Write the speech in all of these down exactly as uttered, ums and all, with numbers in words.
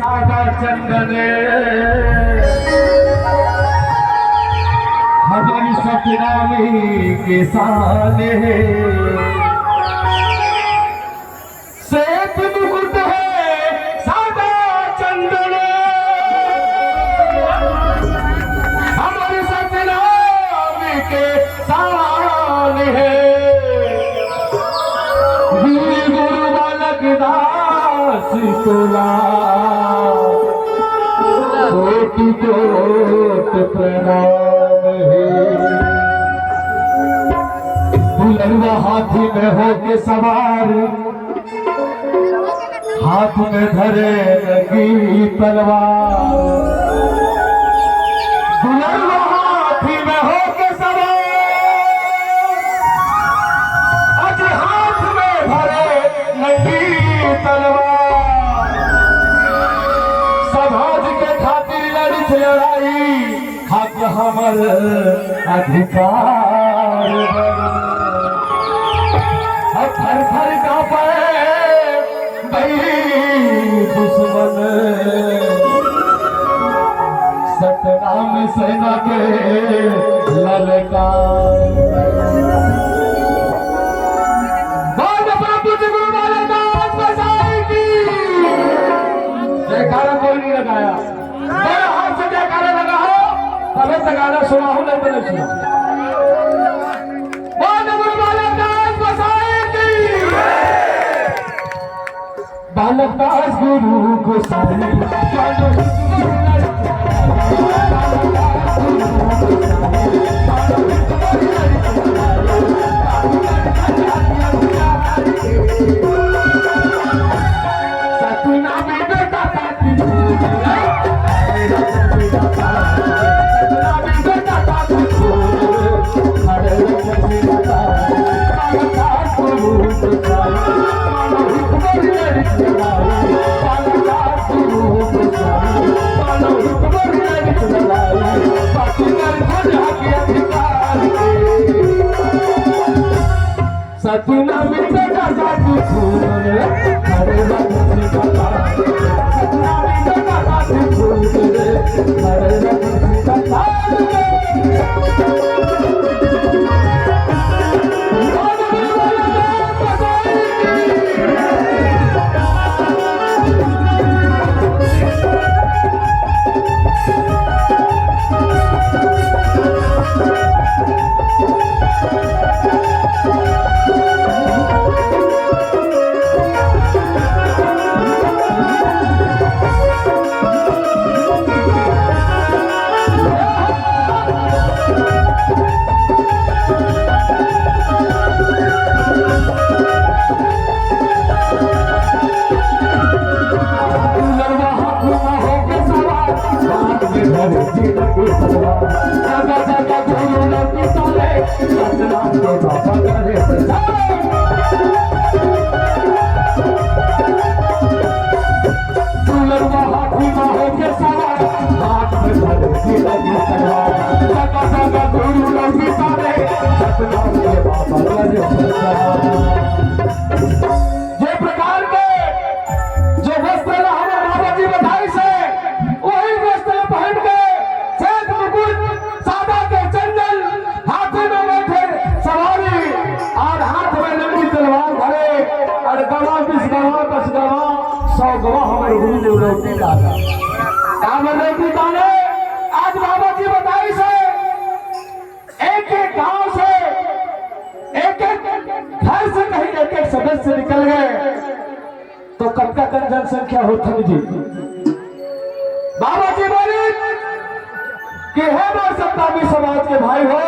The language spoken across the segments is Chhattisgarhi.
सादा चंदन हमारी सतनामी के शान है। श्वेत मुकुट है सादा चंदन हमारी सतनामी के शान है। वीर गुरु बालक दास तोला कोटि कोटि प्रणाम हे। दुलरुआ हाथी में होके सवार, हाथ में धरे नंगी तलवार। दुलरुआ हाथी में होके सवार, आज हाथ में धरे नंगी तलवार। समाज के खातिर लड़िस लड़ाई, हक हमर अधिकार बा। अब थर थर कांपे बैरी दुश्मन, सतनाम सेना के ललकार। बोल बाबा पूज्य गुरु बालक दास गोसाई की जयकारा कोई नहीं लगाया। बड़ा हाथ से जयकारा लगा हो, तबे तो गाना सुना हो, नहीं तो नहीं सुना। बोल गुरु बालक दास गोसाई की। बालक दास गुरु गोसाई। सतनाम बेटा सतना मिटे का जादू फूल रे, हरे रंग से बता। सतना मिटे का जादू फूल रे, हरे रंग से बता। जे प्रकार के जो वस्त्र ला हमर बाबा जी बताइस हे, वही वस्त्र पहन के, श्वेत मुकुट, सादा के चंदन, हाथी में बैठे सवारी, और हाथ में नंगी तलवार धरे, और गवा बीस गवा, दस गवा, सौ गवा हमर गुरु लौटी लाना। का लौटी लाने? आज बाबा जी बताइस हे, एक एक गांव से, एक एक घर से कहीं एक एक सदस्य निकल गए, तो कतका कन जनसंख्या होथे जी? बाबा जी बोले कि हे मोर सतनामी समाज के भाई हो,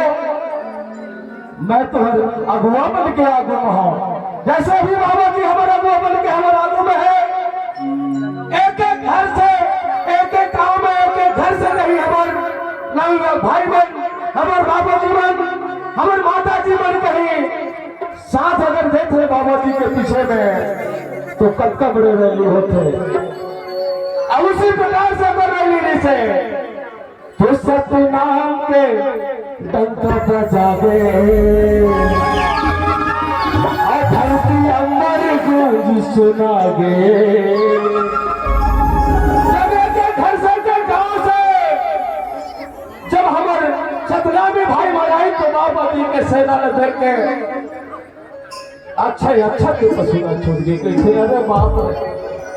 मैं तोहर अगुवा बन के आगू में हूँ। जैसे भी बाबा जी हमर अगुवा बन के हमर आगू में हे, एक एक घर से, एक एक गांव में, एक एक घर से कहीं हमर नवयुवक भाई मन, हमर बाबा जी मन, हमर माता जी मन कहीं साथ अगर देत हे बाबा जी के पीछे में, तो कतका बड़े रैली होथे। और उसी प्रकार से अगर रैली जैसे तो सतनाम के डंका बजावे, आ धरती अंबर गूंज सुनावे। सेना ल देख के अच्छा ही अच्छा के पसीना छूट गई। कइसे, अरे बाप रे,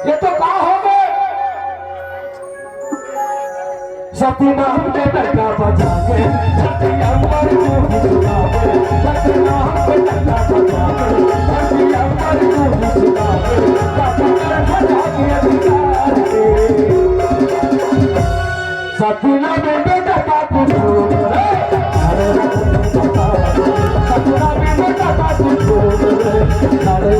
ये तो का हो गए? सतीनाम के डंडा बजा के, सतीनाम पर तू भी सुनावे। सतीनाम के डंडा बजा के, सतीनाम पर तू भी सुनावे। सतीनाम बजा के अधिकार दे। सतीनाम में बेटा का तू छोड़ रे। अरे सतीनाम में बेटा का तू छोड़ रे। अरे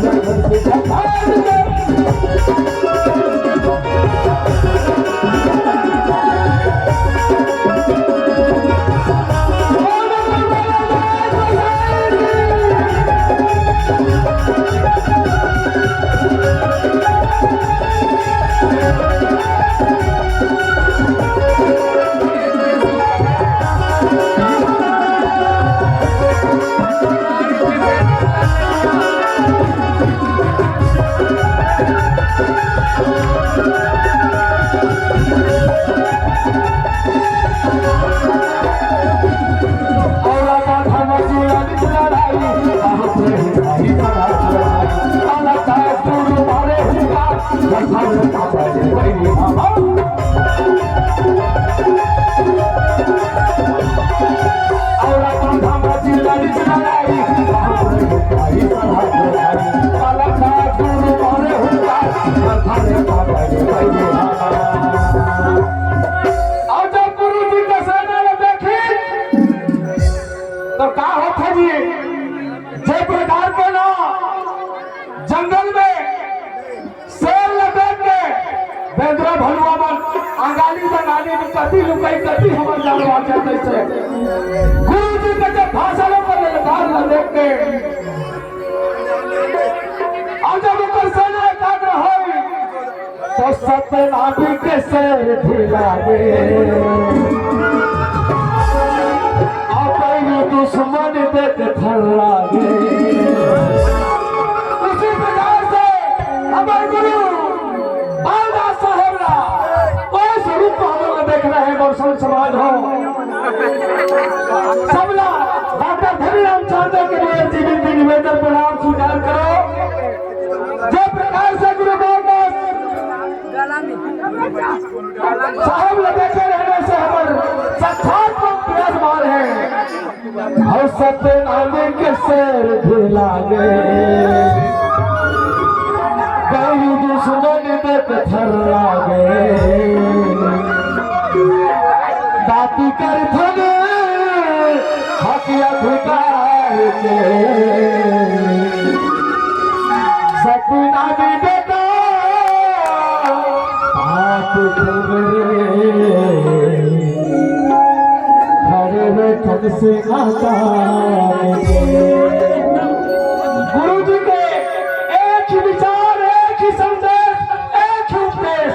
अउ जब गुरु जी के सेना ल देखी, तो का होथे जी? जे प्रकार के ना जंगल में शेर ल देख के बेंदरा भलुआ मन अंगाली बंगाली में कति लुकई, कति हमर जान बाँचे तइसे। गुरु जी के जब भाषण के ललकार ल देख के, अउ जब ओकर सेना एकाग्र होई, तो सत्यनामी के शेर ढीला गे, अपन दुश्मन देख थर्रा गे। उसी प्रकार से हमर गुरु बालदास साहेब ला, कोई स्वरूप को हम लोग देख रहे हैं, बरसन समाज हो, सबला डॉक्टर धनीराम चांदे के लिए जीवित निवेदन प्रणाम स्वीकार करो। जे प्रकार से गुरु बालदास साहेब ल देखे रहने से हमर साक्षात विराजमान है। अउ सत्यनामी के शेर ढीला गे, गरु दुश्मन देख थर्रा गे। दाती कर थन हक अधिकार के, सत्यनामी बेटा आप खबर हर रतन से आता। गुरु जी के एक ही विचार, एक ही संदेश, एक ही उपदेश,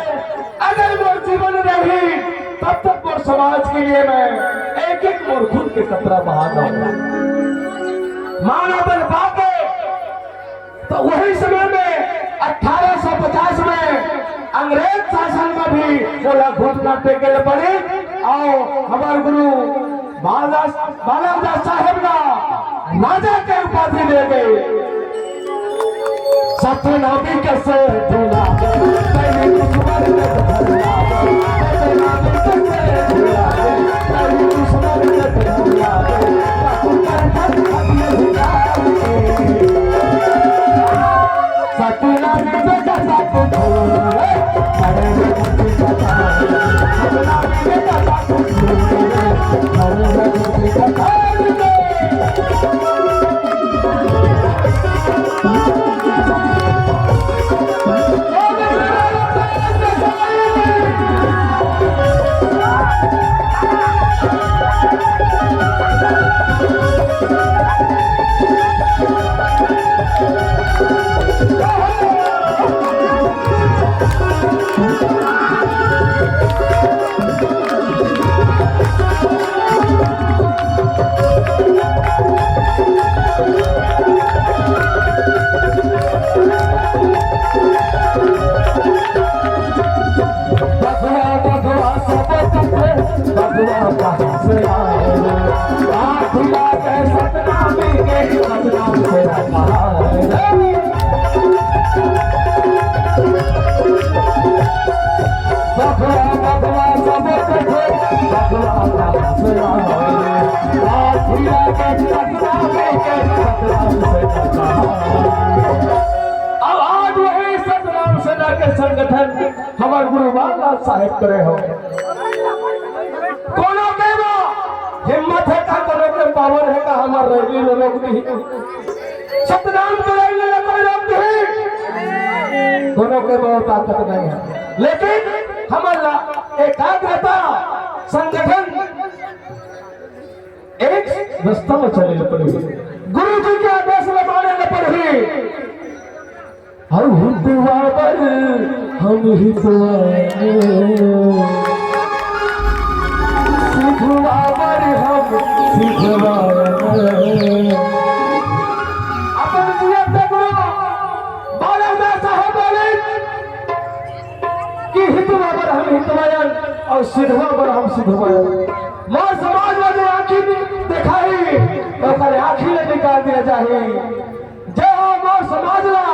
अगर मोर जीवन रही, तब तक मोर समाज के लिए मैं एक एक मोर खून के कतरा बहा दूंगा। माना बन बात है, तो वही समय में अठारह सौ पचास में अंग्रेज शासन में भी मोला घुटना टेके ल पड़े। अउ हमर गुरु बालदास, बालक दास साहेब ला राजा के उपाधि दे गए। सत्यनामी के शेर ढीला, पहली दुश्मन के ढीला, सत्यनामी के शेर ढीला, पहली दुश्मन के ढीला। बबुआ, बबुआ, सब तुझे, बबुआ कहाँ से आए? आँख लागे सतना अब आज वही सतनाम सेना के संगठन हमर गुरु बालनाथ साहेब करे हो। कोनो के बा हिम्मत हे का, कोनो के पावर हे का, हमर रैली ल रोक दिही। सतनाम के रैली ल कोई रोक दिही? कोनो के बा ताकत नहीं हे, लेकिन हमर ला एकाग्रता, संगठन एक रस्ता म चले ल पड़ही, गुरु जी के आदेश ल माने ल पड़ही। अउ हितवा बर हम हितवाएंगे, सिधवा बर हम सिधवाएंगे। अपन जियत गुरु बालक दास साहेब बोले कि हितवा बर हम हितवाएन अउ सिधवा बर हम सिधवाएन। मोर समाज ला जे आँखी दिखाही, ओकर आँखी ले निकाल दिया जाही। जय हो मोर समाज ला।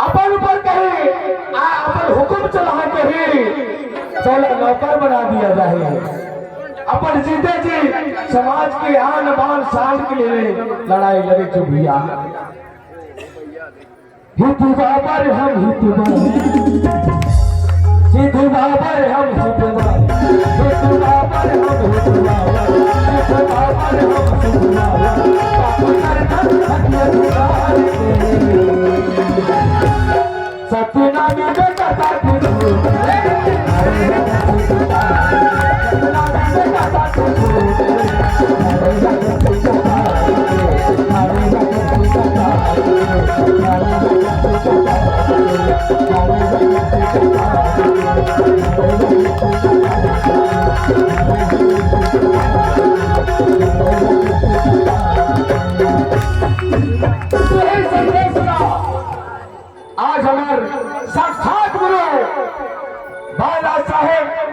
अपन ऊपर कही, आ, अपन हुकुम चलाए कही, तोला नौकर बना दिया जाही। अपन जीते जी समाज के आन बान शान के लिए लड़ाई लड़े जो भैया। हितवा बर हम हितवा, सिधवा बर हम सिधवा, हितवा बर हम हितवा, सिधवा बर हम सिधवा। सत्यनारायण बेटा आज हमर साक्षात